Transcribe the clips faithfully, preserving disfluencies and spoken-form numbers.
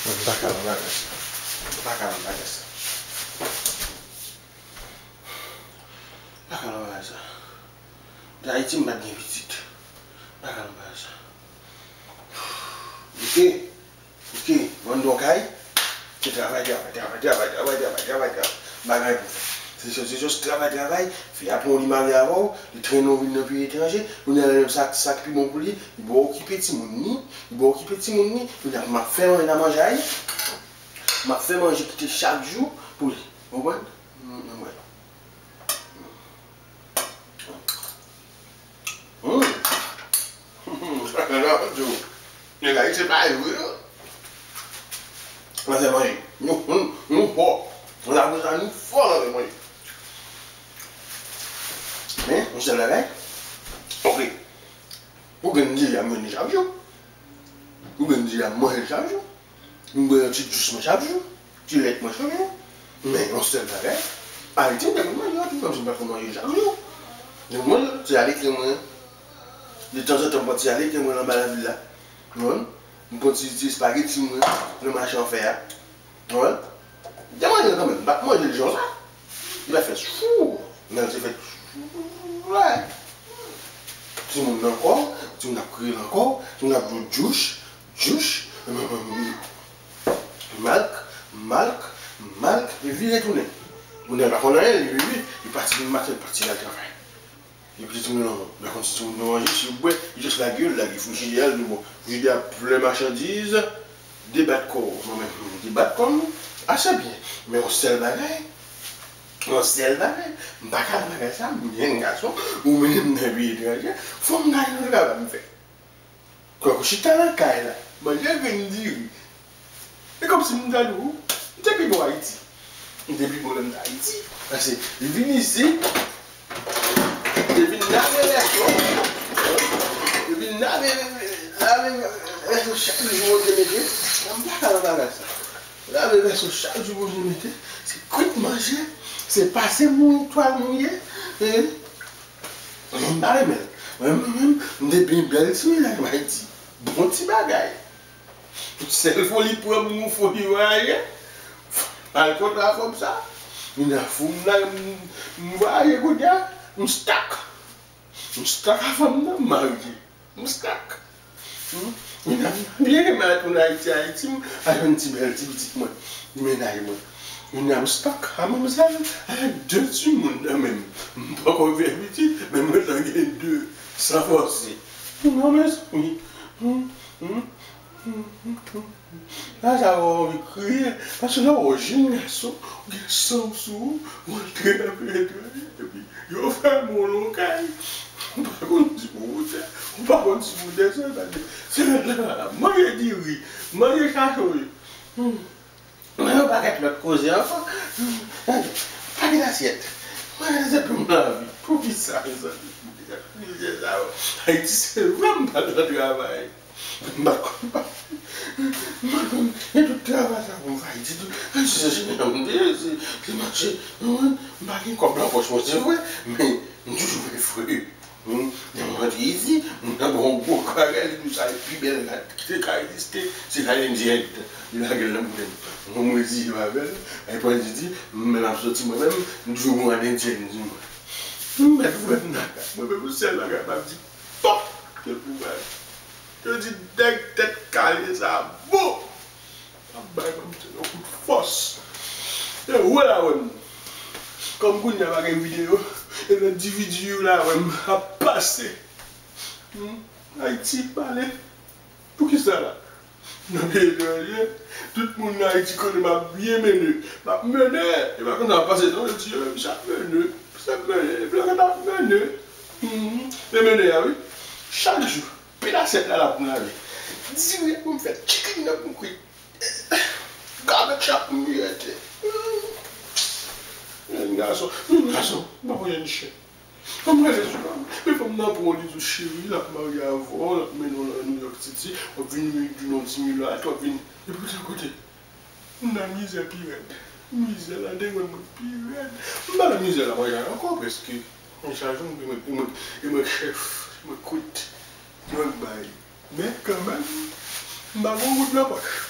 M pa ka nan bagay sa. M pa ka nan bagay sa. M pa ka nan bagay sa. Ayiti, m pa t gen pitit. M pa ka nan bagay sa. Ok. Ok, vann do kay. Se travay, travay, travay, travay, travay, travay, travay, travay. Bagay pou fè. Se jis, se jis travay, travay. Fi a pran w, li marye avè w, li trennen w vin nan peyi etranje. Kounye a la menm sa, sa k pi bon pou li, li ba w okipe timoun li, li ba w okipe timoun li. Kounye a m ap fè manje, nan manje a ye. M ap fè manje kite chak jou pou li. Ou konprann? Mwen, mwen. Hum. Sa fè lòt jou. Nèg Ayisyen pa vre non. Nan fè manje. Nou, nou, nou fò. Nan fè manje. Men, yon sèl bagay. Ok. Ou gen diri a mwen chak jou. Ou gen diri a mwen chak jou. M bwè yon ti jus mwen chak jou, ti lèt mwen chak jou. Men yon sèl bagay, Ayiti m te konn manje yon ti kòmsi m pa t konn manje chak jou. Men mwen, se ale krèm mwen. Detanzantan m pran ti ale krèm mwen anba lavil la. Ou konprann? M pran ti, ti espageti mwen nan mache an fè a. Ou konprann? M te manje l kanmenm, m pa t manje l jan sa. Li pa t fè sou, men l te fè sou. Timoun nan ankò, timoun ap kriye l ankò, timoun ap di w djouch, djouch, malk, malk, malk, li vire tounen. Moun nan pa konn anyen, li, li, li, li pati demen maten, li pati al travay. Epi timoun nan, nan konn si timoun nan manje, si yo bwè, li jis lage yo, li lage frijidè a, li di bon, frijidè a plen machandiz, debat kò w. Mwen menm, debat kò m, ase byen. Men yon sèl bagay, yon sèl bagay, m pa ka nan bagay sa, m jenn gason, ou mennen m nan peyi etranje, fò m gade yon travay m fè. Kòk ou chita nan kay la, manje grenn diri. E kòmsi m ta di w, m te pi bon Ayiti. M te pi bon lè m t Ayiti. Paske li vin isit, li vin lave vèso, li vin lave, lave vèso chak jou pou te mete. M pa ka nan bagay sa. Lave vèso chak jou pou te mete. Se kwit manje, se pase mouye, twal mouye. Hein? M pa renmen l. Mwen menm, m te byen bèl ti mennaj m Ayiti. Bon ti bagay. Sèl foli pran m, yon foli vwayaje. Al kontra fanm sa. Vin a fou m la, m, m vwayaje kounye a, m stak. M stak a fanm nan, m marye. M stak. Hmm? Kounye a m byen renmen al tounen Ayiti, Ayiti, m al jwenn ti bèl ti pitit mwen, mennaj mwen. Kounye a m stak a manmzèl avèk de timoun nan men m. M poko fè pitit, men mwen gentan gen de, san fòse. Non, mezanmi. Hmm, hmm, hmm, hmm, hmm. La, sa wè w anvi kriye. Paske lè w jenn gason, ou gen san w sou ou, ou antre nan peyi etranje, epi yo fèmen w nan yon kay. Ou pa konn si pou ou moute, ou pa konn si pou w desann. Sa di, se lè la, manje diri, manje chache w ye. Hmm. Mwen yon pakèt lòt koze ankò. Hmm. Pakèt asyèt. Manje se pou m lavi. Poukisa, mezanmi? Poukisa? Ayiti se vre m pa nan travay. M pa konn, m pa konn. M pa konn. E tout travay sa pou m fè Ayiti tou. Ayiti se chimè m te ye, se, se mache. M pa gen kòb nan pòch mwen, se vre, men m toujou vle fre. Hmm, lè m rantre isit, moun nan ba w gwo kagèl, li di w sa e pi bèl rad ki te ka egziste, se rad endyèn. Li lage l nan bouda m. Mwen, m reziye m avè l. Ay pran di di, men l ap soti mwen menm, m toujou gon rad endyèn sou mwen. M mèt fè m nan kay. Mwen menm, yon sèl bagay m ap di, pòp! Ke pou mwen. Yo di nèg tèt kale sa bon. Ap bay manmzèl yon kout fòs. E ou la wè m. Kòm kounye a pa gen videyo, e nan D V D ou la wè m ap pase. Hmm? Ayiti pale. Poukisa la? Nan peyi etranje, tout moun nan Ayiti konnen m ap byen mennen. M ap mennen. E pa konsa m ap pase non, yo di yo misye ap mennen. Misye ap mennen. Epi lè m ap mennen. Hmm. E mennen a wi. Chak jou. Pil asyèt la la pou m lave. Diri pou m fè, chicken nan pou m kwit. Gabèt chak pou m vire tè. Jenn gason, jenn gason, m pa konn jenn chen. Fanm rele sou fanm, men fanm nan pran w li di w cheri, l ap marye avè w, l ap mennen w nan New York City, w ap vin di w nan ti milat, w ap vin. Epi w di kote. M nan mizè pi rèd. Mizè la demen mwen pi rèd. M pa nan mizè la manje ankò, prèske. Mwen chaje, mwen, mwen, mwen, mwen chèf, mwen kwit, mwen bay. Men kanmenm, m pa gen yon goud nan pòch.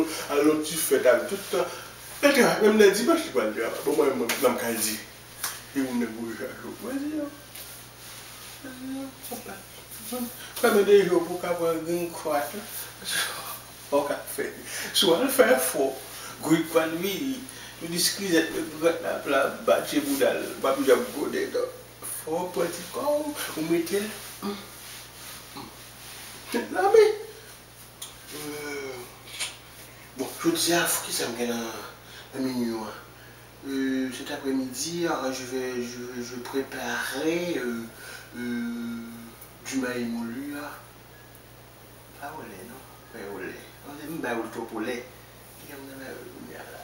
al, al yon ti fèt avè tout tan. Li travay, menm lè dimanch li pral travay. Bon, mwen, mwen, mwen, m ka di. E ou nèg ou chak jou. Mwen di yo. Mwen di yo, papa. Fè men de jou pou ka pran grenn kwat la. Fò k ap fè. Si w al fè fò, gri kwat vini. Yo di skizèt, men grann ap la, batje bouda l. W ap janm konnen, non. Fò w pran ti kò w, ou mete l. Mezanmi. Euh, bon, jodi a, kisa m gen nan, nan meni an? Euh, cet après-midi, ah, je vais, je vais, je vais préparer euh, euh, du maï moulu. Ah. Pa olè, non. Maï olè. Non, se m bay ou l twòp olè. Kisa m nan bay ou l kounye a la?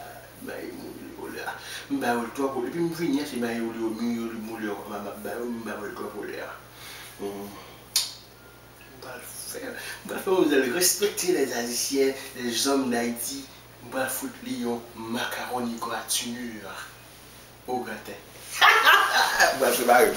Maï moulu olè. M bay ou l twòp olè. Epi m vini an, se maï olè, moulu, moulu, m ap bay ou, m bay ou l twòp olè. Hmm. M pral fè, m pral fè manmzèl respekte les Haïtiens, les hommes d'Haïti. M pral fout li yon macaroni gratinure au gratin. M pral prepare.